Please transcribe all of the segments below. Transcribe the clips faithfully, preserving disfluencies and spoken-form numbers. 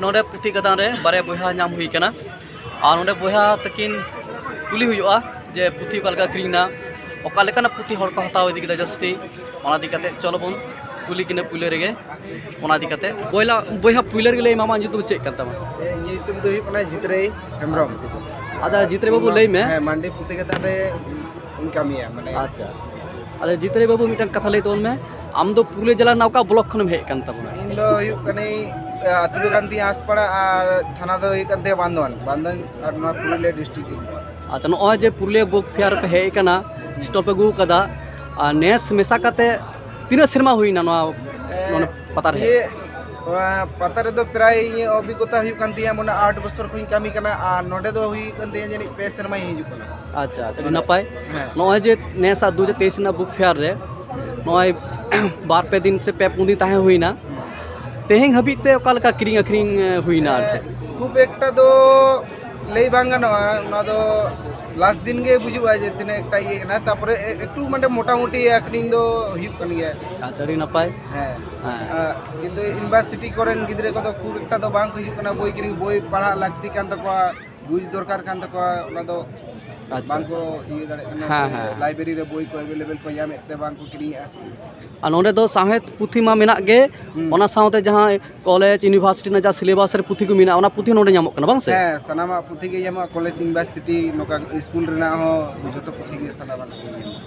ᱱᱚᱰᱮ ᱯᱩᱛᱷᱤ ᱜᱟᱫᱟᱱ ᱨᱮ ᱵᱟᱨᱭᱟ ᱵᱚᱭᱦᱟ ᱧᱟᱢ ᱦᱩᱭ ᱠᱟᱱᱟ᱾ ᱟᱨ ᱱᱚᱰᱮ ᱵᱚᱭᱦᱟ ᱛᱟᱹᱠᱤᱱ ᱠᱩᱞᱤ ᱦᱩᱭᱩᱜᱼᱟ ᱡᱮ ᱯᱩᱛᱷᱤ ᱚᱠᱟ ᱞᱮᱠᱟ ᱟᱹᱠᱷᱨᱤᱧ ᱮᱱᱟ, ᱚᱠᱟ ᱞᱮᱠᱟᱱᱟᱜ ᱯᱩᱛᱷᱤ ᱦᱚᱲ ᱠᱚ ᱦᱟᱛᱟᱣ ᱤᱫᱤ ᱠᱮᱫᱟ ᱡᱟᱹᱥᱛᱤ, ᱚᱱᱟ ᱤᱫᱤ ᱠᱟᱛᱮ ᱪᱚᱞᱚ ᱵᱚᱱ ᱠᱩᱞᱤ ᱠᱤᱱᱟ ᱯᱩᱭᱞᱟᱹ ᱨᱮᱜᱮ᱾ ᱚᱱᱟ ᱤᱫᱤ ᱠᱟᱛᱮ ᱵᱚᱭᱞᱟ, ᱵᱚᱭᱦᱟ ᱯᱩᱭᱞᱟᱹ ᱨᱮᱜᱮ ᱞᱟᱹᱭ ᱢᱮ, ᱟᱢᱟᱜ ᱧᱩᱛᱩᱢ ᱪᱮᱫ ᱠᱟᱱ ᱛᱟᱢᱟ? ᱤᱧᱟᱹᱜ ᱧᱩᱛᱩᱢ ᱫᱚ ᱦᱩᱭᱩᱜ ᱠᱟᱱᱟ ᱡᱤᱛᱨᱟᱹᱭ ᱦᱮᱢᱵᱨᱚᱢ᱾ ᱟᱪᱪᱷᱟ, ᱡᱤᱛᱨᱟᱹᱭ ᱵᱟᱹᱵᱩ, ᱞᱟᱹᱭ ᱢᱮ᱾ ᱦᱮᱸ, ᱢᱟᱱᱰᱤ ᱯᱩᱛᱷᱤ ᱜᱟᱫᱟᱱ ᱨᱮ ᱤᱧ ᱠᱟᱹᱢᱤᱭᱟ, ᱢᱟᱱᱮ᱾ ᱟᱪᱪᱷᱟ, ᱟᱪᱪᱷᱟ, ᱡᱤᱛᱨᱟᱹᱭ ᱵᱟᱹᱵᱩ, ᱢᱤᱫᱴᱟᱝ ᱠᱟᱛᱷᱟ ᱞᱟᱹᱭ ᱛᱟᱵᱚᱱ ᱢᱮ, ᱟᱢ ᱫᱚ ᱯᱩᱨᱩᱞᱤᱭᱟᱹ ᱡᱮᱞᱟ ᱨᱮᱱᱟᱜ ᱚᱠᱟ ᱵᱞᱚᱠ ᱠᱷᱚᱱᱮᱢ ᱦᱮᱡ ᱟᱠᱟᱱ ᱛᱟᱵᱚᱱᱟ? ᱤᱧ ᱫᱚ ᱦᱩᱭᱩᱜ ᱠᱟᱹᱱᱟᱹᱧ, ᱮ, ᱟᱹᱛᱩ ᱫᱚ ᱠᱟᱱ ᱛᱤᱧᱟ ᱟᱥᱯᱟᱲᱟ ᱟᱨ ᱛᱷᱟᱱᱟ ᱫᱚ ᱦᱩᱭᱩᱜ ᱠᱟᱱ ᱛᱤᱧᱟ ᱵᱟᱱᱫᱚᱣᱟᱱ, ᱵᱟᱱᱫᱚᱣᱟᱱ ᱟᱨ ᱱᱚᱣᱟ ᱯᱩᱨᱩᱞᱤᱭᱟᱹ ᱰᱤᱥᱴᱨᱤᱠᱴ ᱜᱮ᱾ ᱟᱪᱪᱷᱟ, ᱱᱚᱜᱼᱚᱭ ᱡᱮ ᱯᱩᱨᱩᱞᱤᱭᱟᱹ ᱵᱩᱠ ᱯᱷᱮᱭᱟᱨ ᱯᱮ ᱦᱮᱡ ᱟᱠᱟᱱᱟ, ᱥᱴᱚᱞ ᱯᱮ ᱟᱹᱜᱩ ᱟᱠᱟᱫᱟ, ᱟᱨ ᱱᱮᱥ ᱢᱮᱥᱟ ᱠᱟᱛᱮ ᱛᱤᱱᱟᱹᱜ ᱥᱮᱨᱢᱟ ᱦᱩᱭᱱᱟ ᱱᱚᱣᱟ, ᱮ, ᱱᱚᱰᱮ ᱯᱟᱛᱟ ᱨᱮ ᱦᱮᱡ? ᱤᱭᱟᱹ, ᱱᱚᱣᱟ ᱯᱟᱛᱟ ᱨᱮᱫᱚ ᱯᱨᱟᱭ ᱤᱧᱟᱹᱜ ᱚᱵᱷᱤᱜᱽᱜᱚᱛᱟ ᱦᱩᱭᱩᱜ ᱠᱟᱱ ᱛᱤᱧᱟ, ᱢᱟᱱᱮ, ᱟᱴ ᱵᱚᱪᱷᱚᱨ ᱠᱷᱚᱱᱤᱧ ᱠᱟᱹᱢᱤ ᱠᱟᱱᱟ, ᱟᱨ ᱱᱚᱰᱮ ᱫᱚ ᱦᱩᱭᱩᱜ ᱠᱟᱱ ᱛᱤᱧᱟ ᱡᱟᱹᱱᱤᱡ ᱯᱮ ᱥᱮᱨᱢᱟᱧ ᱦᱤᱡᱩᱜ ᱠᱟᱱᱟ᱾ ᱟᱪᱪᱷᱟ, ᱟᱪᱪᱷᱟ, ᱟᱹᱰᱤ ᱢᱟᱱᱮ, ᱱᱟᱯᱟᱭ᱾ ᱦᱮᱸ᱾ ᱱᱚᱜᱼᱚᱭ ᱡᱮ ᱱᱮᱥᱟᱜ ᱫᱩ ᱦᱟᱡᱟᱨ ᱛᱮᱭᱤᱥ ᱨᱮᱱᱟᱜ ᱵᱩᱠ ᱯᱷᱮᱭᱟᱨ ᱨᱮ ᱱᱚᱜᱼᱚᱭ ᱵᱟᱨ ᱯᱮ ᱫᱤᱱ ᱥᱮ ᱯᱮ ᱯᱩᱱ ᱫᱤᱱ ᱛᱟᱦᱮᱸ ᱦᱩᱭᱱᱟ, ᱛᱮᱦᱮᱧ ᱦᱟᱹᱵᱤᱡ ᱛᱮ ᱚᱠᱟ ᱞᱮᱠᱟ ᱠᱤᱨᱤᱧ ᱟᱹᱠᱷᱨᱤᱧ, ᱮ, ᱦᱩᱭᱱᱟ ᱟᱨ ᱪᱮᱫ? ᱠᱷᱩᱵ ᱮᱠᱴᱟ ᱫᱚ ᱞᱟᱹᱭ ᱵᱟᱝ ᱜᱟᱱᱚᱜᱼᱟ, ᱚᱱᱟ ᱫᱚ ᱞᱟᱥᱴ ᱫᱤᱱ ᱜᱮ ᱵᱩᱡᱩᱜᱼᱟ ᱡᱮ ᱛᱤᱱᱟᱹᱜ ᱮᱠᱴᱟ ᱤᱭᱟᱹ ᱠᱟᱱᱟ, ᱛᱟᱯᱚᱨᱮ ᱮ-, ᱮᱠᱴᱩ ᱢᱟᱱᱮ ᱢᱚᱴᱟᱢᱩᱴᱤ ᱟᱹᱠᱷᱨᱤᱧ ᱫᱚ ᱦᱩᱭᱩᱜ ᱠᱟᱱ ᱜᱮᱭᱟ᱾ ᱟᱪᱪᱷᱟ, ᱟᱹᱰᱤ ᱱᱟᱯᱟᱭ᱾ ᱦᱮᱸ᱾ ᱦᱮᱸ᱾ ᱟᱨ ᱠᱤᱱᱛᱩ ᱤᱭᱩᱱᱤᱵᱷᱟᱨᱥᱤᱴᱤ ᱠᱚᱨᱮᱱ ᱜᱤᱫᱽᱨᱟᱹ ᱠᱚᱫᱚ ᱠᱷᱩᱵ ᱮᱠᱴᱟ ᱫᱚ ᱵᱟᱝ ᱠᱚ ᱦᱤᱡᱩᱜ ᱠᱟᱱᱟ ᱵᱳᱭ ᱠᱤᱨᱤᱧ, ᱵᱳᱭ ᱯᱟᱲᱦᱟᱜ ᱞᱟᱹᱠᱛᱤ ᱠᱟᱱ ᱛᱟᱠᱚᱣᱟ, ᱵᱩᱡᱽ ᱫᱚᱨᱠᱟᱨ ᱠᱟᱱ ᱛᱟᱠᱚᱣᱟ, ᱚᱱᱟ ᱫᱚ ᱟᱪᱪᱷᱟ᱾ ᱵᱟᱝ ᱠᱚ ᱤᱭᱟᱹ ᱫᱟᱲᱮᱭᱟᱜ ᱠᱟᱱᱟ, ᱦᱮᱸ, ᱥᱮ ᱦᱮᱸ᱾ ᱞᱟᱭᱵᱨᱮᱨᱤ ᱨᱮ ᱵᱳᱭ ᱠᱚ ᱮᱵᱮᱞᱮᱵᱮᱞ ᱠᱚ ᱧᱟᱢᱮᱫ ᱛᱮ ᱵᱟᱝ ᱠᱚ ᱠᱤᱨᱤᱧᱮᱫᱼᱟ᱾ ᱟᱨ ᱱᱚᱰᱮ ᱫᱚ ᱥᱟᱶᱦᱮᱫ ᱯᱩᱛᱷᱤ ᱢᱟ ᱢᱮᱱᱟᱜ ᱜᱮ, ᱦᱩᱸ᱾ ᱚᱱᱟ ᱥᱟᱶᱛᱮ ᱡᱟᱦᱟᱸ ᱠᱚᱞᱮᱡᱽ, ᱤᱭᱩᱱᱤᱵᱷᱟᱨᱥᱤᱴᱤ ᱨᱮᱱᱟᱜ ᱡᱟᱦᱟᱸ ᱥᱤᱞᱮᱵᱟᱥ ᱨᱮ ᱯᱩᱛᱷᱤ ᱠᱚ ᱢᱮᱱᱟᱜᱼᱟ, ᱚᱱᱟ ᱯᱩᱛᱷᱤ ᱱᱚᱰᱮ ᱧᱟᱢᱚᱜ ᱠᱟᱱᱟ, ᱵᱟᱝ ᱥᱮ? ᱦᱮᱸ, ᱥᱟᱱᱟᱢᱟᱜ ᱯᱩᱛᱷᱤ ᱜᱮ ᱧᱟᱢᱚᱜᱼᱟ, ᱠᱚᱞᱮᱡᱽ, ᱤᱭᱩᱱᱤᱵᱷᱟᱨᱥᱤᱴᱤ, ᱱᱚᱝᱠᱟ ᱥᱠᱩᱞ ᱨᱮᱱᱟᱜ ᱦᱚᱸ ᱡᱚᱛᱚ ᱯᱩᱛᱷᱤ ᱜᱮ ᱥᱟᱱᱟᱢᱟᱜ ᱜᱮ ᱧᱟᱢᱚᱜᱼᱟ᱾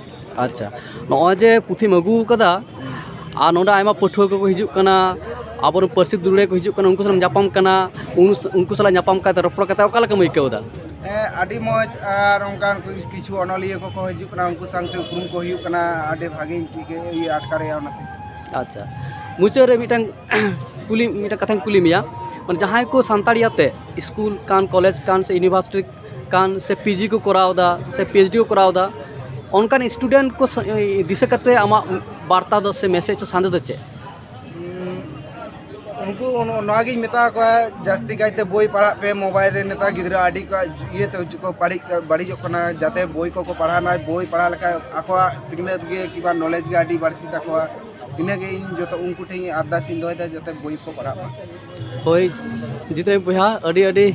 ᱟᱪᱪᱷᱟ, ᱱᱚᱜᱼᱚᱭ ᱡᱮ ᱯᱩᱛᱷᱤᱢ ᱟᱹᱜᱩ ᱟᱠᱟᱫᱟ, ᱦᱩᱸ᱾ ᱟᱨ ᱱᱚᱰᱮ ᱟᱭᱢᱟ ᱯᱟᱹᱴᱷᱩᱣᱟᱹ ᱠᱚᱠᱚ ᱦᱤᱡᱩᱜ ᱠᱟᱱᱟ, ᱟᱵᱚᱨᱮᱱ ᱯᱟᱹᱨᱥᱤ ᱫᱩᱞᱟᱹᱲᱤᱭᱟᱹ ᱠᱚ ᱦᱤᱡᱩᱜ ᱠᱟᱱᱟ, ᱩᱱᱠᱩ ᱥᱟᱞᱟᱜ ᱧᱟᱯᱟᱢ ᱠᱟᱱᱟ, ᱩᱱ-, ᱩᱱᱠᱩ ᱥᱟᱞᱟᱜ ᱧᱟᱯᱟᱢ ᱠᱟᱛᱮ ᱨᱚᱯᱚᱲ ᱠᱟᱛᱮ ᱚᱠᱟ ᱞᱮᱠᱟᱢ ᱟᱹᱭᱠᱟᱹᱣ ᱮᱫᱟ? ᱦᱮᱸ, ᱟᱹᱰᱤ ᱢᱚᱡᱽ᱾ ᱟᱨ ᱚᱱᱠᱟᱱ ᱠᱤᱪᱷᱩ ᱚᱱᱚᱞᱤᱭᱟᱹ ᱠᱚᱠᱚ ᱦᱤᱡᱩᱜ ᱠᱟᱱᱟ, ᱩᱱᱠᱩ ᱥᱟᱶᱛᱮ ᱩᱯᱨᱩᱢ ᱠᱚ ᱦᱩᱭᱩᱜ ᱠᱟᱱᱟ, ᱟᱹᱰᱤ ᱵᱷᱟᱜᱮᱧ ᱴᱷᱤᱠᱟᱹ, ᱤᱭᱟᱹ, ᱟᱴᱠᱟᱨᱮᱜᱼᱟ ᱚᱱᱟᱛᱮ᱾ ᱟᱪᱪᱷᱟ, ᱢᱩᱪᱟᱹᱫ ᱨᱮ ᱢᱤᱫᱴᱟᱝ ᱠᱩᱞᱤ, ᱢᱤᱫᱴᱟᱝ ᱠᱟᱛᱷᱟᱧ ᱠᱩᱞᱤ ᱢᱮᱭᱟ, ᱢᱟᱱᱮ, ᱡᱟᱦᱟᱸᱭ ᱠᱚ ᱥᱟᱱᱛᱟᱲᱤᱭᱟᱹ ᱛᱮ ᱥᱠᱩᱞ ᱠᱟᱱ, ᱠᱚᱞᱮᱡᱽ ᱠᱟᱱ, ᱥᱮ ᱤᱭᱩᱱᱤᱵᱷᱟᱨᱥᱤᱴᱤ ᱠᱟᱱ, ᱥᱮ ᱯᱤᱡᱤ ᱠᱚ ᱠᱚᱨᱟᱣ ᱮᱫᱟ, ᱥᱮ ᱯᱤᱮᱭᱤᱪᱰᱤ ᱠᱚ ᱠᱚᱨᱟᱣ ᱮᱫᱟ, ᱚᱱᱠᱟᱱ ᱥᱴᱩᱰᱮᱱᱴ ᱠᱚ ᱥᱟ-, ᱫᱤᱥᱟᱹ ᱠᱟᱛᱮ ᱟᱢᱟᱜ ᱵᱟᱨᱛᱟ ᱫᱚ ᱥᱮ ᱢᱮᱥᱮᱡᱽ ᱥᱮ ᱥᱟᱸᱫᱮᱥ ᱫᱚ ᱪᱮᱫ? ᱩᱱᱠᱩ ᱱᱚ-, ᱱᱚᱣᱟ ᱜᱤᱧ ᱢᱮᱛᱟ ᱠᱚᱣᱟ, ᱡᱟᱹᱥᱛᱤ ᱠᱟᱭᱛᱮ ᱵᱳᱭ ᱯᱟᱲᱦᱟᱜ ᱯᱮ, ᱢᱳᱵᱟᱭᱤᱞ ᱨᱮ ᱱᱮᱛᱟᱨ ᱜᱤᱫᱽᱨᱟᱹ ᱟᱹᱰᱤ ᱠᱚ ᱤᱭᱟᱹ ᱛᱮ ᱠᱚ ᱵᱟᱹᱲᱤᱡ, ᱵᱟᱹᱲᱤᱡᱚᱜ ᱠᱟᱱᱟ, ᱡᱟᱛᱮ ᱵᱳᱭ ᱠᱚᱠᱚ ᱯᱟᱲᱦᱟᱣ ᱢᱟ, ᱵᱳᱭ ᱯᱟᱲᱦᱟᱣ ᱞᱮᱠᱷᱟᱱ ᱟᱠᱚᱣᱟᱜ ᱥᱤᱠᱷᱱᱟᱹᱛ ᱜᱮ ᱠᱤᱝᱵᱟ ᱱᱚᱞᱮᱡᱽ ᱜᱮ ᱟᱹᱰᱤ ᱵᱟᱹᱲᱛᱤ ᱛᱟᱠᱚᱣᱟ᱾ ᱤᱱᱟᱹᱜᱮ ᱤᱧ ᱡᱚᱛᱚ ᱩᱱᱠᱩ ᱴᱷᱮᱱ ᱤᱧ ᱟᱨᱫᱟᱥ ᱤᱧ ᱫᱚᱦᱚᱭᱮᱫᱟ, ᱡᱟᱛᱮ ᱵᱳᱭ ᱠᱚ ᱯᱟᱲᱦᱟᱜ ᱢᱟ᱾ ᱦᱳᱭ, ᱡᱤᱛᱮᱱ ᱵᱚᱭᱦᱟ, ᱟᱹᱰᱤ ᱟᱹᱰᱤ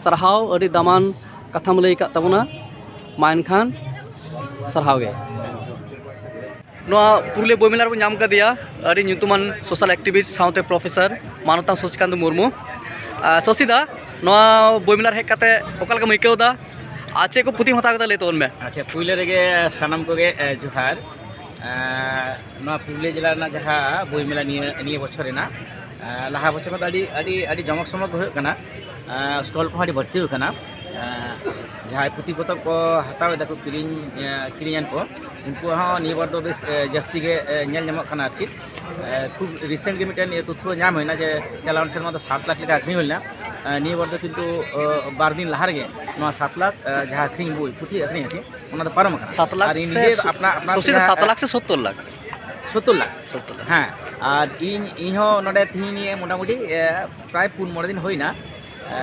ᱥᱟᱨᱦᱟᱣ, ᱟᱹᱰᱤ ᱫᱟᱢᱟᱱ ᱠᱟᱛᱷᱟᱢ ᱞᱟᱹᱭ ᱟᱠᱟᱫ ᱛᱟᱵᱚᱱᱟ᱾ ᱢᱟ ᱮᱱᱠᱷᱟᱱ ᱥᱟᱨᱦᱟᱣ ᱜᱮ᱾ ᱱᱚᱣᱟ ᱯᱩᱨᱩᱞᱤᱭᱟᱹ ᱵᱳᱭ ᱢᱮᱞᱟ ᱨᱮᱵᱚᱱ ᱧᱟᱢ ᱠᱟᱫᱮᱭᱟ ᱟᱹᱰᱤ ᱧᱩᱛᱩᱢᱟᱱ social activist ᱥᱟᱶᱛᱮ professor ᱢᱟᱱᱚᱛᱟᱱ ᱥᱚᱥᱤᱠᱟᱱᱛ ᱢᱩᱨᱢᱩ᱾ ᱟᱨ ᱥᱚᱥᱤᱫᱟ, ᱱᱚᱣᱟ ᱵᱳᱭ ᱢᱮᱞᱟ ᱨᱮ ᱦᱮᱡ ᱠᱟᱛᱮ ᱚᱠᱟ ᱞᱮᱠᱟᱢ ᱟᱹᱭᱠᱟᱹᱣ ᱮᱫᱟ ᱟᱨ ᱪᱮᱫ ᱠᱚ ᱯᱩᱛᱷᱤᱢ ᱦᱟᱛᱟᱣ ᱠᱮᱫᱟ, ᱞᱟᱹᱭ ᱛᱟᱵᱚᱱ ᱢᱮ᱾ ᱟᱪᱪᱷᱟ, ᱯᱩᱭᱞᱩ ᱨᱮᱜᱮ ᱥᱟᱱᱟᱢ ᱠᱚᱜᱮ, ᱮ, ᱡᱚᱦᱟᱨ᱾ ᱮ, ᱱᱚᱣᱟ ᱯᱩᱨᱩᱞᱤᱭᱟᱹ ᱡᱮᱞᱟ ᱨᱮᱱᱟᱜ ᱡᱟᱦᱟᱸ ᱵᱳᱭ ᱢᱮᱞᱟ ᱱᱤᱭᱟᱹ, ᱱᱤᱭᱟᱹ ᱵᱚᱪᱷᱚᱨ ᱨᱮᱱᱟᱜ, ᱮ, ᱞᱟᱦᱟ ᱵᱚᱪᱷᱚᱨ ᱠᱷᱚᱱ ᱫᱚ ᱟᱹᱰᱤ, ᱟᱹᱰᱤ, ᱟᱹᱰᱤ ᱡᱚᱢᱚᱠ ᱥᱚᱢᱚᱠ ᱜᱮ ᱦᱩᱭᱩᱜ ᱠᱟᱱᱟ᱾ ᱮ, stall ᱠᱚᱦᱚᱸ ᱟᱹᱰᱤ ᱵᱟᱹᱲᱛᱤ ᱟᱠᱟᱱᱟ᱾ ᱮ, ᱡᱟᱦᱟᱸᱭ ᱯᱩᱛᱷᱤ ᱯᱚᱛᱚᱵ ᱠᱚ ᱦᱟᱛᱟᱣ ᱮᱫᱟ ᱠᱚ, ᱠᱤᱨᱤᱧ, ᱮ, ᱠᱤᱨᱤᱧᱟᱱ ᱠᱚ, ᱩᱱᱠᱩᱣᱟᱜ ᱦᱚᱸ ᱱᱤᱭᱟᱹ ᱵᱟᱨ ᱫᱚ ᱵᱮᱥ, ᱮ, ᱡᱟᱹᱥᱛᱤ ᱜᱮ, ᱮ, ᱧᱮᱞ ᱧᱟᱢᱚᱜ ᱠᱟᱱᱟ ᱟᱨ ᱪᱮᱫ᱾ ᱮ, ᱠᱷᱩᱵ recent ᱜᱮ ᱢᱤᱫᱴᱮᱱ ᱛᱚᱛᱛᱷᱚ ᱧᱟᱢ ᱦᱩᱭᱱᱟ ᱡᱮ ᱪᱟᱞᱟᱣᱮᱱ ᱥᱮᱨᱢᱟ ᱫᱚ ᱥᱟᱛ ᱞᱟᱠᱷ ᱞᱮᱠᱟ ᱟᱹᱠᱷᱨᱤᱧ ᱦᱩᱭ ᱞᱮᱱᱟ᱾ ᱮ, ᱱᱤᱭᱟᱹ ᱵᱟᱨ ᱫᱚ ᱠᱤᱱᱛᱩ, ᱚ, ᱵᱟᱨ ᱫᱤᱱ ᱞᱟᱦᱟ ᱨᱮᱜᱮ ᱱᱚᱣᱟ ᱥᱟᱛ ᱞᱟᱠᱷ, ᱮ, ᱡᱟᱦᱟᱸ ᱟᱹᱠᱷᱨᱤᱧ ᱵᱳᱭ, ᱯᱩᱛᱷᱤ ᱟᱹᱠᱷᱨᱤᱧ ᱟᱨ ᱪᱮᱫ, ᱚᱱᱟ ᱫᱚ ᱯᱟᱨᱚᱢ ᱟᱠᱟᱱᱟ᱾ ᱥᱟᱛ ᱞᱟᱠᱷ ᱟᱨ ᱤᱧ ᱥᱮ ᱱᱤᱡᱮ ᱥᱚ-, ᱟᱯᱱᱟᱨ, ᱟᱯᱱᱟᱨ ᱥᱚᱥᱤ ᱫᱚ ᱡᱟᱦᱟᱸ, ᱥᱟᱛ ᱞᱟᱠᱷ ᱥᱮ ᱥᱚᱛᱛᱚᱨ ᱞᱟᱠᱷ? ᱥᱚᱛᱛᱚᱨ ᱞᱟᱠᱷ᱾ ᱥᱚᱛᱛᱚᱨ ᱞᱟᱠᱷ᱾ ᱦᱮᱸ, ᱟᱨ ᱤᱧ, ᱤᱧ ᱦᱚᱸ ᱱᱚᱰᱮ ᱛᱤᱦᱤᱧ ᱱᱤᱭᱟᱹ ᱢᱚᱴᱟᱢᱩᱴᱤ, ᱮ, ᱯᱨᱟᱭ ᱯᱩᱱ ᱢᱚᱬᱮ ᱫᱤᱱ ᱦᱩᱭᱱᱟ, ᱮ,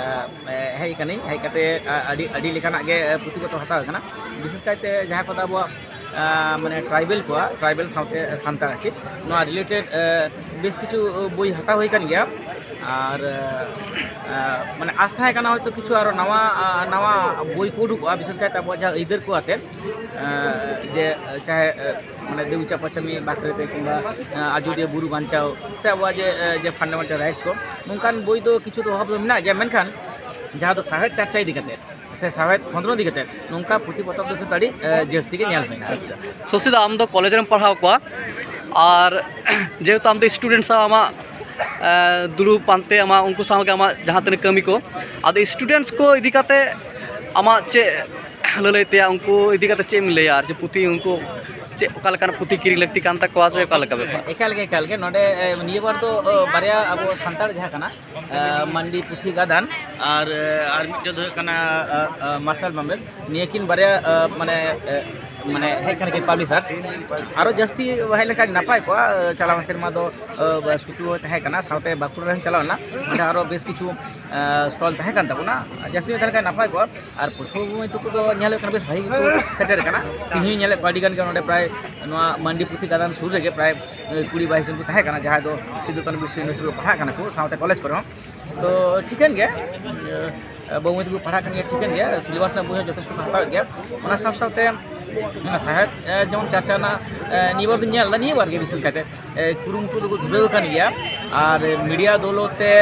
ᱮ, ᱦᱮᱡ ᱠᱟᱹᱱᱟᱹᱧ᱾ ᱦᱮᱡ ᱠᱟᱛᱮ, ᱟ-, ᱟᱹᱰᱤ, ᱟᱹᱰᱤ ᱞᱮᱠᱟᱱᱟᱜ ᱜᱮ, ᱮ, ᱯᱩᱛᱷᱤ ᱯᱚᱛᱚᱵ ᱦᱟᱛᱟᱣ ᱠᱟᱱᱟ᱾ ᱵᱤᱥᱮᱥ ᱠᱟᱭᱛᱮ ᱡᱟᱦᱟᱸ ᱠᱚᱫᱚ ᱟᱵᱚᱣᱟᱜ, ᱟ, ᱢᱟᱱᱮ tribal ᱠᱚᱣᱟᱜ, tribal ᱥᱟᱶᱛᱮ ᱥᱟᱱᱛᱟᱲ ᱟᱨ ᱪᱮᱫ, ᱱᱚᱣᱟ related, ᱮ, ᱵᱮᱥ ᱠᱤᱪᱷᱩ ᱵᱳᱭ ᱦᱟᱛᱟᱣ ᱦᱩᱭ ᱠᱟᱱ ᱜᱮᱭᱟ᱾ ᱟᱨ, ᱮ, ᱮ, ᱢᱟᱱᱮ ᱟᱥ ᱛᱟᱦᱮᱸ ᱠᱟᱱᱟ ᱦᱚᱭᱛᱳ ᱠᱤᱪᱷᱩ ᱟᱨᱚ ᱱᱟᱣᱟ, ᱟ, ᱱᱟᱣᱟ ᱵᱳᱭ ᱠᱚ ᱩᱰᱩᱠᱚᱜᱼᱟ, ᱵᱤᱥᱮᱥ ᱠᱟᱭᱛᱮ ᱟᱵᱚᱣᱟᱜ ᱡᱟᱦᱟᱸ ᱟᱹᱭᱫᱟᱹᱨ ᱠᱚ ᱟᱛᱮᱫ, ᱮ, ᱡᱮ ᱪᱟᱦᱮ, ᱮ, ᱢᱟᱱᱮ ᱫᱮᱣᱤ ᱪᱟᱯᱟᱪᱟᱢᱤ ᱵᱟᱠᱷᱨᱟ ᱛᱮ ᱠᱤᱝᱵᱟ, ᱮ, ᱟᱡᱚᱫᱤᱭᱟᱹ ᱵᱩᱨᱩ ᱵᱟᱧᱪᱟᱣ ᱥᱮ ᱟᱵᱚᱣᱟᱜ ᱡᱮ, ᱮ, ᱡᱮ fundamental rights ᱠᱚ, ᱱᱚᱝᱠᱟᱱ ᱵᱳᱭ ᱫᱚ ᱠᱤᱪᱷᱩ ᱫᱚ ᱚᱵᱷᱟᱵᱽ ᱫᱚ ᱢᱮᱱᱟᱜ ᱜᱮᱭᱟ, ᱢᱮᱱᱠᱷᱟᱱ ᱡᱟᱦᱟᱸ ᱫᱚ ᱥᱟᱶᱦᱮᱫ ᱪᱟᱨᱪᱟ ᱤᱫᱤ ᱠᱟᱛᱮᱫ ᱥᱮ ᱥᱟᱶᱦᱮᱫ ᱠᱷᱚᱸᱫᱽᱨᱚᱸᱫᱽ ᱤᱫᱤ ᱠᱟᱛᱮᱫ ᱱᱚᱝᱠᱟ ᱯᱩᱛᱷᱤ ᱯᱚᱛᱚᱵ ᱫᱚ ᱠᱤᱱᱛᱩ ᱟᱹᱰᱤ, ᱮ, ᱡᱟᱹᱥᱛᱤ ᱜᱮ ᱧᱮᱞ ᱦᱩᱭᱱᱟ᱾ ᱟᱪᱪᱷᱟ, ᱥᱚᱥᱤᱫᱟ, ᱟᱢ ᱫᱚ ᱠᱚᱞᱮᱡᱽ ᱨᱮᱢ ᱯᱟᱲᱦᱟᱣ ᱠᱚᱣᱟ, ᱟᱨ ᱡᱮᱦᱮᱛᱩ ᱟᱢ ᱫᱚ student ᱥᱟᱶ ᱟᱢᱟᱜ, ᱮ, ᱫᱩᱲᱩᱵ ᱯᱟᱱᱛᱮ ᱟᱢᱟᱜ, ᱩᱱᱠᱩ ᱥᱟᱶ ᱜᱮ ᱟᱢᱟᱜ ᱡᱟᱦᱟᱸ ᱛᱤᱱᱟᱹᱜ ᱠᱟᱹᱢᱤ ᱠᱚ, ᱟᱫᱚ students ᱠᱚ ᱤᱫᱤ ᱠᱟᱛᱮᱫ ᱟᱢᱟᱜ ᱪᱮᱫ ᱞᱟᱹᱞᱟᱹᱭ ᱛᱮᱭᱟᱜ, ᱩᱱᱠᱩ ᱤᱫᱤ ᱠᱟᱛᱮᱫ ᱪᱮᱫ ᱮᱢ ᱞᱟᱹᱭᱟ? ᱟᱨ ᱪᱮᱫ ᱯᱩᱛᱷᱤ, ᱩᱱᱠᱩ ᱪᱮᱫ, ᱚᱠᱟ ᱞᱮᱠᱟᱱᱟᱜ ᱯᱩᱛᱷᱤ ᱠᱤᱨᱤᱧ ᱞᱟᱹᱠᱛᱤ ᱠᱟᱱ ᱛᱟᱠᱚᱣᱟ ᱥᱮ ᱚᱠᱟ ᱞᱮᱠᱟ ᱵᱮᱯᱟᱨ? ᱮᱠᱟᱞ ᱜᱮ, ᱮᱠᱟᱞ ᱜᱮ᱾ ᱱᱚᱰᱮ, ᱮ, ᱱᱤᱭᱟᱹ ᱵᱟᱨ ᱫᱚ, ᱚ, ᱵᱟᱨᱭᱟ ᱟᱵᱚ ᱥᱟᱱᱛᱟᱲ ᱡᱟᱦᱟᱸ ᱠᱟᱱᱟ, ᱮ, ᱢᱟᱱᱰᱤ ᱯᱩᱛᱷᱤ ᱜᱟᱫᱟᱱ ᱟᱨ, ᱮ, ᱟᱨ ᱢᱤᱫᱴᱮᱱ ᱫᱚ ᱦᱩᱭᱩᱜ ᱠᱟᱱᱟ, ᱮ, ᱮ, ᱢᱟᱨᱥᱟᱞ ᱵᱟᱢᱵᱮᱞ᱾ ᱱᱤᱭᱟᱹ ᱠᱤᱱ ᱵᱟᱨᱭᱟ, ᱮ, ᱢᱟᱱᱮ, ᱮ, ᱢᱟᱱᱮ ᱦᱮᱡ ᱠᱟᱱᱟ ᱠᱤᱱ ᱯᱟᱵᱽᱞᱤᱥᱟᱨᱥ, ᱟᱨᱚ ᱡᱟᱹᱥᱛᱤ ᱦᱮᱡ ᱞᱮᱱᱠᱷᱟᱱ ᱱᱟᱯᱟᱭ ᱠᱚᱜᱼᱟ᱾ ᱪᱟᱞᱟᱣ ᱥᱮᱨᱢᱟ ᱫᱚ ᱥᱩᱴᱩ ᱦᱚᱸ ᱛᱟᱦᱮᱸ ᱠᱟᱱᱟ, ᱥᱟᱶᱛᱮ ᱵᱟᱸᱠᱩᱲᱟ ᱨᱮᱦᱚᱸ ᱪᱟᱞᱟᱣ ᱞᱮᱱᱟ, ᱚᱸᱰᱮ ᱟᱨᱚ ᱵᱮᱥ ᱠᱤᱪᱷᱩ ᱥᱴᱚᱞ ᱛᱟᱦᱮᱸ ᱠᱟᱱ ᱛᱟᱵᱚᱱᱟ᱾ ᱡᱟᱹᱥᱛᱤ ᱧᱚᱜ ᱛᱟᱦᱮᱸ ᱞᱮᱱᱠᱷᱟᱱ ᱱᱟᱯᱟᱭ ᱠᱚᱜᱼᱟ᱾ ᱟᱨ ᱯᱟᱹᱴᱷᱩᱣᱟᱹ ᱠᱚ ᱛᱟᱠᱚ ᱫᱚ ᱧᱮᱞ ᱦᱩᱭᱩᱜ ᱠᱟᱱᱟ ᱵᱮᱥ ᱵᱷᱟᱜᱤ ᱜᱮᱠᱚ ᱥᱮᱴᱮᱨ ᱠᱟᱱᱟ᱾ ᱛᱮᱦᱮᱧ ᱧᱮᱞᱮᱫ ᱠᱚᱣᱟ ᱟᱹᱰᱤ ᱜᱟᱱ ᱜᱮ ᱱᱚᱰᱮ ᱯᱨᱟᱭ ᱱᱚᱣᱟ ᱢᱟᱱᱰᱤ ᱯᱩᱛᱷᱤ ᱜᱟᱫᱟᱱ ᱥᱩᱨ ᱨᱮᱜᱮ ᱯᱨᱟᱭ ᱠᱩᱲᱤ ᱵᱟᱭᱤᱥ ᱡᱚᱱ ᱠᱚ ᱛᱟᱦᱮᱸ ᱠᱟᱱᱟ, ᱡᱟᱦᱟᱸᱭ ᱫᱚ ᱥᱤᱫᱩ ᱠᱟᱹᱱᱩ ᱵᱤᱥᱥᱚ ᱤᱭᱩᱱᱤᱵᱷᱟᱨᱥᱤᱴᱤ ᱨᱮᱠᱚ ᱯᱟᱲᱦᱟᱜ ᱠᱟᱱᱟ ᱠᱚ, ᱥᱟᱶᱛᱮ ᱠᱚᱞᱮᱡᱽ ᱠᱚᱨᱮ ᱦᱚᱸ᱾ ᱛᱚ ᱴᱷᱤᱠᱟᱹᱱ ᱜᱮᱭᱟ, ᱵᱟᱹᱵᱩ ᱢᱟᱹᱭ ᱛᱟᱠᱚ ᱯᱟᱲᱦᱟᱜ ᱠᱟᱱ ᱜᱮᱭᱟ, ᱴᱷᱤᱠᱟᱹᱱ ᱜᱮᱭᱟ, ᱥᱤᱞᱮᱵᱟᱥ ᱨᱮᱱᱟᱜ ᱵᱳᱭ ᱦᱚᱸ ᱡᱚᱛᱷᱮᱥᱴᱚ ᱠᱚ ᱦᱟᱛᱟᱣᱮᱫ ᱜᱮᱭᱟ᱾ ᱚᱱᱟ ᱥᱟᱶ ᱥᱟᱶᱛᱮ ᱚᱱᱟ ᱥᱟᱶᱦᱮᱫ ᱡᱮᱢᱚᱱ ᱪᱟᱨᱪᱟ ᱨᱮᱱᱟᱜ ᱱᱤᱭᱟᱹ ᱵᱟᱨ ᱫᱚᱧ ᱧᱮᱞ ᱮᱫᱟ, ᱱᱤᱭᱟᱹ ᱵᱟᱨ ᱜᱮ ᱵᱤᱥᱮᱥ ᱠᱟᱭᱛᱮ ᱠᱩᱨᱩᱢᱩᱴᱩ ᱫᱚᱠᱚ ᱫᱷᱩᱨᱟᱹᱣ ᱟᱠᱟᱱ ᱜᱮᱭᱟ᱾ ᱟᱨ ᱢᱤᱰᱤᱭᱟ ᱫᱚᱞᱚᱛ ᱛᱮ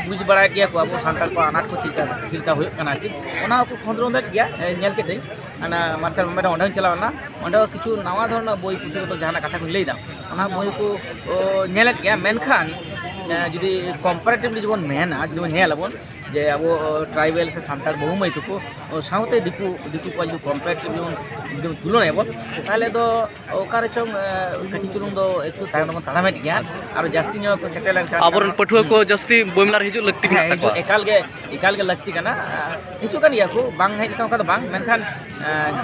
ᱵᱩᱡᱽ ᱵᱟᱲᱟᱭ ᱜᱮᱭᱟ ᱠᱚ ᱟᱵᱚ ᱥᱟᱱᱛᱟᱲ ᱠᱚᱣᱟᱜ ᱟᱱᱟᱴ ᱠᱚ ᱪᱮᱫ ᱞᱮᱠᱟ, ᱪᱮᱫ ᱞᱮᱠᱟ ᱦᱩᱭᱩᱜ ᱠᱟᱱᱟ, ᱪᱮᱫ ᱚᱱᱟ ᱦᱚᱸᱠᱚ ᱠᱷᱚᱸᱫᱽᱨᱚᱸᱫᱮᱫ ᱜᱮᱭᱟ᱾ ᱧᱮᱞ ᱠᱮᱫᱟᱹᱧ ᱚᱱᱟ ᱢᱟᱨᱥᱟᱞ ᱢᱚᱦᱚᱱ ᱚᱸᱰᱮ ᱦᱚᱸᱧ ᱪᱟᱞᱟᱣ ᱞᱮᱱᱟ, ᱚᱸᱰᱮ ᱦᱚᱸ ᱠᱤᱪᱷᱩ ᱱᱟᱣᱟ ᱫᱷᱚᱨᱚᱱᱟᱜ ᱵᱳᱭ ᱯᱩᱛᱷᱤ ᱠᱚᱫᱚ ᱡᱟᱦᱟᱱᱟᱜ ᱠᱟᱛᱷᱟ ᱠᱚᱧ ᱞᱟᱹᱭᱫᱟ, ᱚᱱᱟ ᱵᱳᱭ ᱠᱚ ᱧᱮᱞᱮᱫ ᱜᱮᱭᱟ᱾ ᱢᱮᱱᱠᱷᱟᱱ ᱡᱩᱫᱤ ᱠᱚᱢᱯᱟᱨᱮᱴᱤᱵᱷᱞᱤ ᱡᱩᱫᱤ ᱵᱚᱱ ᱢᱮᱱᱟ, ᱡᱩᱫᱤ ᱵᱚᱱ ᱧᱮᱞ ᱟᱵᱚᱱ ᱡᱮ ᱟᱵᱚ ᱴᱨᱟᱭᱵᱮᱞ ᱥᱮ ᱥᱟᱱᱛᱟᱲ ᱵᱟᱹᱵᱩ ᱢᱟᱹᱭ ᱛᱟᱠᱚ ᱥᱟᱶᱛᱮ ᱫᱤᱠᱩ, ᱫᱤᱠᱩ ᱠᱚᱣᱟᱜ ᱡᱩᱫᱤ ᱠᱚᱢᱯᱮᱭᱟᱨ ᱡᱩᱫᱤ ᱵᱚᱱ, ᱡᱩᱫᱤ ᱵᱚᱱ ᱛᱩᱞᱚᱱᱟᱭᱟᱵᱚᱱ, ᱛᱟᱦᱚᱞᱮ ᱫᱚ ᱚᱠᱟ ᱨᱮᱪᱚᱝ ᱠᱟᱹᱴᱤᱡ ᱪᱩᱞᱩᱝ ᱫᱚ ᱮᱠᱴᱩ ᱛᱟᱭᱚᱢ ᱨᱮᱵᱚᱱ ᱛᱟᱲᱟᱢᱮᱫ ᱜᱮᱭᱟ᱾ ᱟᱨᱚ ᱡᱟᱹᱥᱛᱤ ᱧᱚᱜ ᱠᱚ ᱥᱮᱴᱮᱨ ᱞᱮᱱᱠᱷᱟᱱ ᱟᱵᱚᱨᱮᱱ ᱯᱟᱹᱴᱷᱩᱣᱟᱹ ᱠᱚ ᱡᱟᱹᱥᱛᱤ ᱵᱳᱭᱢᱮᱞᱟ ᱨᱮ ᱦᱤᱡᱩᱜ ᱞᱟᱹᱠᱛᱤ ᱦᱮᱸ, ᱢᱮᱱᱟᱜ ᱦᱤᱡᱩᱜ ᱛᱟᱠᱚᱣᱟ᱾ ᱮᱠᱟᱞ ᱜᱮ, ᱮᱠᱟᱞ ᱜᱮ ᱞᱟᱹᱠᱛᱤ ᱠᱟᱱᱟ᱾ ᱦᱤᱡᱩᱜ ᱠᱟᱱ ᱜᱮᱭᱟ ᱠᱚ, ᱵᱟᱝ ᱦᱮᱡ ᱞᱮᱠᱟ ᱚᱱᱠᱟ ᱫᱚ ᱵᱟᱝ, ᱢᱮᱱᱠᱷᱟᱱ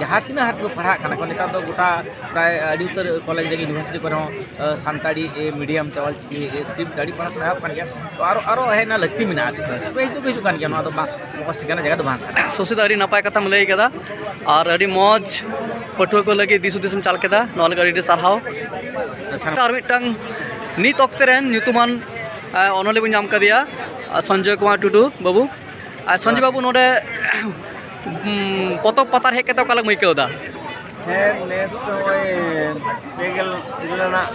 ᱡᱟᱦᱟᱸ ᱛᱤᱱᱟᱹᱜ ᱦᱟᱴ ᱠᱚ ᱯᱟᱲᱦᱟᱜ ᱠᱟᱱᱟ ᱠᱚ ᱱᱮᱛᱟᱨ ᱫᱚ ᱜᱚᱴᱟ ᱯᱨᱟᱭ ᱟᱹᱰᱤ ᱩᱛᱟᱹᱨ ᱠᱚᱞᱮᱡᱽ ᱨᱮᱜᱮ, ᱤᱭᱩᱱᱤᱵᱷᱟᱨᱥᱤᱴᱤ ᱠᱚᱨᱮ ᱦᱚᱸ ᱥᱟᱱᱛᱟᱲᱤ ᱢᱤᱰᱤᱭᱟᱢ ᱛᱮ ᱚᱞᱪᱤᱠᱤ ᱥᱠᱨᱤᱯᱴ ᱟᱹᱰᱤ ᱯᱟᱲᱦᱟᱜ ᱥᱟᱱᱟ ᱠᱟᱱ ᱜᱮᱭᱟ᱾ ᱛᱚ ᱟᱨᱚ, ᱟᱨᱚ ᱦᱮᱡ ᱨᱮᱱᱟᱜ ᱞᱟᱹᱠᱛᱤ ᱢᱮᱱᱟᱜᱼᱟ᱾ ᱦᱤᱡᱩᱜ ᱫᱚ ᱦᱤᱡᱩᱜ ᱠᱟᱱ ᱜᱮᱭᱟ, ᱱᱚᱣᱟ ᱫᱚ ᱵᱟᱝ ᱚᱠᱚᱥ ᱴᱷᱤᱠᱟᱹᱱᱟ ᱡᱟᱭᱜᱟ ᱫᱚ ᱵᱟᱝ ᱠᱟᱱᱟ᱾ ᱥᱩᱥᱤᱛ, ᱟᱹᱰᱤ ᱱᱟᱯᱟᱭ ᱠᱟᱛᱷᱟᱢ ᱞᱟᱹᱭ ᱠᱟᱫᱟ, ᱟᱨ ᱟᱹᱰᱤ ᱢᱚᱡᱽ ᱯᱟᱹᱴᱷᱩᱣᱟᱹ ᱠᱚ ᱞᱟᱹᱜᱤᱫ ᱫᱤᱥ ᱦᱩᱫᱤᱥ ᱮᱢ ᱪᱟᱞ ᱠᱮᱫᱟ, ᱱᱚᱣᱟ ᱞᱟᱹᱜᱤᱫ ᱟᱹᱰᱤ ᱟᱹᱰᱤ ᱥᱟᱨᱦᱟᱣ᱾ ᱟᱨ ᱢᱤᱫᱴᱟᱝ ᱱᱤᱛ ᱚᱠᱛᱮ ᱨᱮᱱ ᱧᱩᱛᱩᱢᱟᱱ ᱚᱱᱚᱞᱤᱭᱟᱹ ᱵᱚᱱ ᱧᱟᱢ ᱠᱟᱫᱮᱭᱟ, ᱥᱚᱧᱡᱚᱭ ᱠᱩᱢᱟᱨ ᱴᱩᱰᱩ ᱵᱟᱹᱵᱩ᱾ ᱟᱨ ᱥᱚᱧᱡᱚᱭ ᱵᱟᱹᱵᱩ, ᱱᱚᱰᱮ ᱯᱚᱛᱚᱵ ᱯᱟᱛᱟ ᱨᱮ ᱦᱮᱡ ᱠᱟᱛᱮ ᱚᱠᱟ ᱞᱮᱠᱟᱢ ᱟᱹᱭᱠᱟᱹᱣ ᱮᱫᱟ? ᱦᱮᱸ, ᱱᱮᱥ ᱱᱚᱜᱼᱚᱭ ᱯᱮ ᱜᱮᱞ ᱤᱨᱟᱹᱞ ᱟᱱᱟᱜ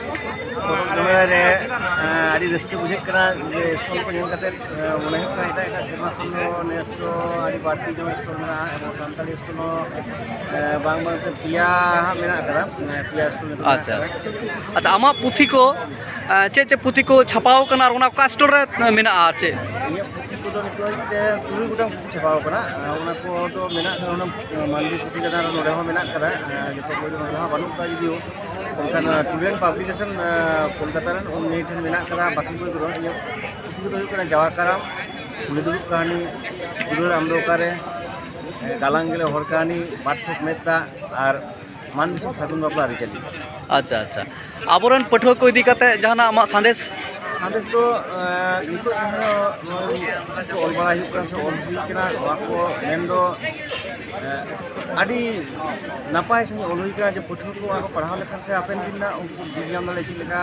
ᱯᱚᱛᱚᱵ ᱡᱚᱢᱮᱞᱟᱭ ᱨᱮ ᱟᱹᱰᱤ ᱨᱟᱹᱥᱠᱟᱹ ᱵᱩᱡᱷᱟᱹᱜ ᱠᱟᱱᱟ ᱡᱮ ᱥᱴᱚᱞ ᱠᱚ ᱧᱮᱞ ᱠᱟᱛᱮ ᱢᱚᱱᱮ ᱦᱩᱭᱩᱜ ᱠᱟᱱᱟ ᱮᱴᱟᱜ ᱮᱴᱟᱜ ᱥᱮᱨᱢᱟ ᱠᱷᱚᱱ ᱫᱚ ᱱᱮᱥ ᱫᱚ ᱟᱹᱰᱤ ᱵᱟᱹᱲᱛᱤ ᱧᱚᱜ ᱥᱴᱚᱞ ᱢᱮᱱᱟᱜᱼᱟ᱾ ᱮᱵᱚᱝ ᱥᱟᱱᱛᱟᱲᱤ ᱥᱴᱚᱞ ᱦᱚᱸ ᱵᱟᱝ ᱵᱟᱝ ᱛᱮ ᱯᱮᱭᱟ ᱦᱟᱸᱜ ᱢᱮᱱᱟᱜ ᱟᱠᱟᱫᱟ᱾ ᱯᱮᱭᱟ ᱥᱴᱚᱞ ᱱᱤᱛᱚᱜ ᱢᱮᱱᱟᱜ ᱟᱪᱪᱷᱟ᱾ ᱟᱠᱟᱫᱟ᱾ ᱟᱪᱪᱷᱟ, ᱟᱢᱟᱜ ᱯᱩᱛᱷᱤ ᱠᱚ ᱪᱮᱫ ᱪᱮᱫ ᱯᱩᱛᱷᱤ ᱠᱚ ᱪᱷᱟᱯᱟᱣ ᱟᱠᱟᱱᱟ ᱟᱨ ᱚᱱᱟ ᱚᱠᱟ ᱥᱴᱚᱞ ᱨᱮ ᱢᱮᱱᱟᱜᱼᱟ ᱟᱨ ᱪᱮᱫ? ᱤᱧᱟᱹᱜ ᱯᱩᱛᱷᱤ ᱠᱚᱫᱚ ᱱᱤᱛᱚᱜ ᱦᱟᱹᱵᱤᱡ ᱛᱮ ᱛᱩᱨᱩᱭ ᱜᱚᱴᱟᱝ ᱯᱩᱛᱷᱤ ᱪᱷᱟᱯᱟᱣ ᱟᱠᱟᱱᱟ᱾ ᱚᱱᱟ ᱠᱚᱫᱚ ᱢᱮᱱᱟᱜ ᱟᱠᱟᱫᱟ, ᱚᱱᱟ ᱢᱟᱱᱰᱤ ᱯᱩᱛᱷᱤ ᱜᱟᱫᱟᱱ ᱨᱮ ᱱᱚᱰᱮ ᱦᱚᱸ ᱢᱮᱱᱟᱜ ᱟᱠᱟᱫᱟ᱾ ᱡᱚᱛᱚ ᱵᱳᱭ ᱫᱚ ᱱᱚᱰᱮ ᱦᱚᱸ ᱵᱟᱹᱱᱩᱜ ᱟᱠᱟᱫᱟ, ᱡᱩᱫᱤᱭᱳ ᱚᱱᱠᱟᱱ ᱴᱩᱰᱮᱱᱴ ᱯᱟᱵᱽᱞᱤᱠᱮᱥᱚᱱ ᱠᱳᱞᱠᱟᱛᱟ ᱨᱮᱱ ᱩᱱᱤ ᱴᱷᱮᱱ ᱢᱮᱱᱟᱜ ᱟᱠᱟᱫᱟ᱾ ᱵᱟᱹᱠᱤ ᱵᱳᱭ ᱠᱚᱫᱚ ᱤᱧᱟᱹᱜ ᱯᱩᱛᱷᱤ ᱠᱚᱫᱚ ᱦᱩᱭᱩᱜ ᱠᱟᱱᱟ ᱡᱟᱣᱟ ᱠᱟᱨᱟᱢ, ᱠᱩᱲᱤ ᱫᱩᱲᱩᱵ ᱠᱟᱹᱦᱱᱤ, ᱫᱩᱞᱟᱹᱲ ᱟᱢ ᱫᱚ ᱚᱠᱟᱨᱮ, ᱜᱟᱞᱟᱝ ᱜᱮᱞᱮ ᱦᱚᱲ ᱠᱟᱹᱦᱱᱤ, ᱵᱟᱨ ᱴᱷᱚᱯ ᱢᱮᱫ ᱫᱟᱜ ᱟᱨ ᱢᱟᱱ ᱫᱤᱥᱚᱢ ᱥᱟᱹᱜᱩᱱ ᱵᱟᱯᱞᱟ ᱟᱹᱨᱤᱪᱟᱹᱞᱤ᱾ ᱟᱪᱪᱷᱟ, ᱟᱪᱪᱷᱟ᱾ ᱟᱵᱚᱨᱮᱱ ᱯᱟᱹᱴᱷᱩᱣᱟᱹ ᱠᱚ ᱤᱫᱤ ᱠᱟᱛᱮ ᱡᱟᱦᱟᱱᱟᱜ ᱟᱢᱟᱜ ᱥᱟᱸᱫᱮᱥ? ᱥᱟᱸᱫᱮᱥ ᱫᱚ, ᱮᱸ, ᱱᱤᱛᱚᱜ ᱡᱟᱦᱟᱸ ᱱᱚᱜᱼᱚᱭ ᱪᱤᱠᱤ ᱠᱚ ᱚᱞ ᱵᱟᱲᱟᱭ ᱦᱩᱭᱩᱜ ᱠᱟᱱᱟ ᱥᱮ ᱚᱞ ᱦᱩᱭ ᱠᱟᱱᱟ, ᱱᱚᱣᱟ ᱠᱚ ᱢᱮᱱᱫᱚ, ᱮᱸ, ᱟᱹᱰᱤ ᱱᱟᱯᱟᱭ ᱥᱟᱺᱦᱤᱡ ᱚᱞ ᱦᱩᱭ ᱠᱟᱱᱟ ᱡᱮ ᱯᱟᱹᱴᱷᱩᱣᱟᱹ ᱠᱚ ᱚᱱᱟ ᱠᱚ ᱯᱟᱲᱦᱟᱣ ᱞᱮᱠᱷᱟᱱ ᱥᱮ ᱦᱟᱯᱮᱱ ᱫᱤᱱ ᱨᱮᱱᱟᱜ ᱩᱱᱠᱩ ᱵᱩᱡᱽ ᱧᱟᱢ ᱫᱟᱲᱮᱭᱟᱜᱼᱟ ᱪᱮᱫ ᱞᱮᱠᱟ,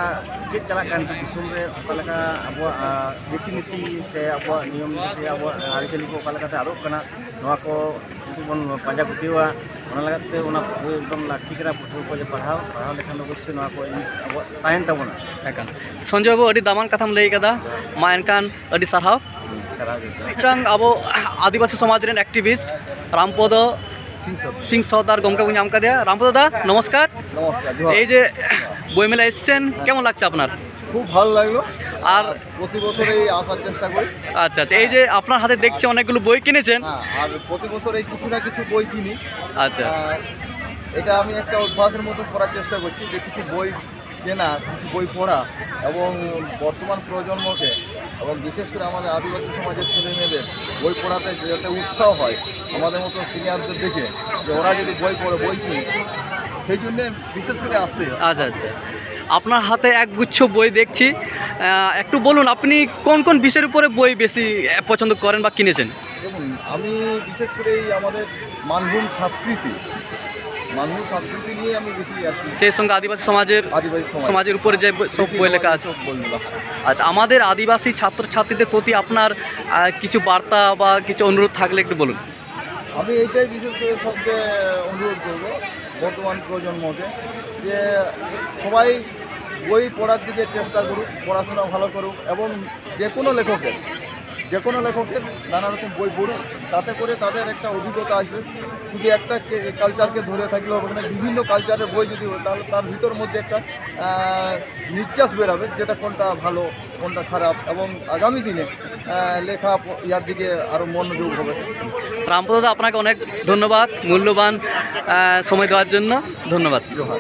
ᱪᱮᱫ ᱪᱟᱞᱟᱜ ᱠᱟᱱᱟ ᱱᱤᱛᱚᱜ ᱫᱤᱥᱚᱢ ᱨᱮ, ᱚᱠᱟ ᱞᱮᱠᱟ ᱟᱵᱚᱣᱟᱜ, ᱟᱸ, ᱨᱤᱛᱤ ᱱᱤᱛᱤ ᱥᱮ ᱟᱵᱚᱣᱟᱜ ᱟᱹᱨᱤᱪᱟᱹᱞᱤ ᱠᱚ ᱚᱠᱟ ᱞᱮᱠᱟᱛᱮ ᱟᱫᱚᱜ ᱠᱟᱱᱟ, ᱱᱚᱣᱟ ᱠᱚ ᱡᱩᱫᱤ ᱵᱚᱱ ᱯᱟᱸᱡᱟ ᱜᱩᱴᱭᱟᱹᱣᱟ, ᱚᱱᱟ ᱞᱟᱹᱜᱤᱫ ᱛᱮ ᱚᱱᱟ ᱵᱳᱭ ᱮᱠᱫᱚᱢ ᱞᱟᱹᱠᱛᱤ ᱠᱟᱱᱟ ᱯᱟᱹᱴᱷᱩᱣᱟᱹ ᱠᱚ ᱡᱮ ᱯᱟᱲᱦᱟᱣ, ᱯᱟᱲᱦᱟᱣ ᱞᱮᱠᱷᱟᱱ ᱫᱚ ᱚᱵᱚᱥᱥᱳᱭ ᱱᱚᱣᱟ ᱠᱚ ᱡᱤᱱᱤᱥ ᱟᱵᱚᱣᱟᱜ ᱛᱟᱦᱮᱱ ᱛᱟᱵᱚᱱᱟ᱾ ᱮᱠᱟᱞ᱾ ᱥᱚᱧᱡᱚᱭ ᱵᱟᱹᱵᱩ, ᱟᱹᱰᱤ ᱫᱟᱢᱟᱱ ᱠᱟᱛᱷᱟᱢ ᱞᱟᱹᱭ ᱠᱟᱫᱟ, ᱢᱟ ᱮᱱᱠᱷᱟᱱ ᱟᱹᱰᱤ ᱥᱟᱨᱦᱟᱣ᱾ ᱥᱟᱨᱦᱟᱣ ᱜᱮ᱾ ᱢᱤᱫᱴᱟᱝ ᱟᱵᱚ ᱟᱹᱫᱤᱵᱟᱹᱥᱤ ᱥᱚᱢᱟᱡᱽ ᱨᱮᱱ activist ᱨᱟᱢᱯᱚᱫᱚ ᱥᱤᱝ ᱥᱚᱨᱫᱟᱨ᱾ ᱥᱤᱝ ᱥᱚᱨᱫᱟᱨ ᱜᱚᱢᱠᱮ ᱵᱚᱱ ᱧᱟᱢ ᱠᱟᱫᱮᱭᱟ᱾ ᱨᱟᱢᱯᱚᱫᱚ ᱫᱟ, ᱱᱚᱢᱚᱥᱠᱟᱨ᱾ ᱱᱚᱢᱚᱥᱠᱟর, ᱡᱚᱦᱟর। এই যে বইমেলা এসছেন, হ্যাঁ। কেমন লাগছে আপনার? খুব ভালো লাগলো। আর আর প্রতি বছর এই আসার চেষ্টা করি। আচ্ছা, আচ্ছা, এই যে আপনার হাতে দেখছি অনেকগুলো বই কিনেছেন। হ্যাঁ, আর প্রতি বছর এই কিছু না কিছু বই কিনি। আচ্ছা। আহ, এটা আমি একটা অভ্যাসের মতো করার চেষ্টা করছি যে কিছু বই কেনা, কিছু বই পড়া এবং বর্তমান প্রজন্মকে এবং বিশেষ করে আমাদের আদিবাসী সমাজের ছেলে মেয়েদের বই পড়াতে যাতে উৎসাহ হয়, আমাদের মতো সিনিয়রদের দেখে যে ওরা যদি বই পড়ে, বই কিনে, সেই জন্যে বিশেষ করে আসতে। আচ্ছা, আচ্ছা। আপনার হাতে একগুচ্ছ বই দেখছি, আহ, একটু বলুন, আপনি কোন কোন বিষয়ের উপরে বই বেশি, আহ, পছন্দ করেন বা কিনেছেন? দেখুন, আমি বিশেষ করে এই আমাদের মানভূম সংস্কৃতি, মানভূম সংস্কৃতি নিয়ে আমি বেশি আর কি। সেই সঙ্গে আদিবাসী সমাজের, আদিবাসী সমাজ। সমাজের উপরে যে বই, সব বই লেখা আছে। রীতিনীতি সব বইগুলো। আচ্ছা, আমাদের আদিবাসী ছাত্রছাত্রীদের প্রতি আপনার, আহ, কিছু বার্তা বা কিছু অনুরোধ থাকলে একটু বলুন। আমি এইটাই বিশেষ করে সবকে অনুরোধ করব বর্তমান প্রজন্মকে যে সবাই বই পড়ার দিকে চেষ্টা করুক, পড়াশোনা ভালো করুক এবং যে কোনো লেখকের, যে কোনো লেখকের নানা রকম বই পড়ুক, তাতে করে তাদের একটা অভিজ্ঞতা আসবে। শুধু একটা কে-, কালচারকে ধরে থাকলে হবে না, বিভিন্ন কালচারের বই যদি হয়, তাহলে তার ভিতর মধ্যে একটা, আহ, নির্যাস বেরাবে, যেটা কোনটা ভালো, কোনটা খারাপ, এবং আগামী দিনে, আহ, লেখা প-, ইয়ার দিকে আরও মনোযোগ হবে। রামপদ দা, আপনাকে অনেক ধন্যবাদ মূল্যবান, আহ, সময় দেওয়ার জন্য। ধন্যবাদ। জোহার।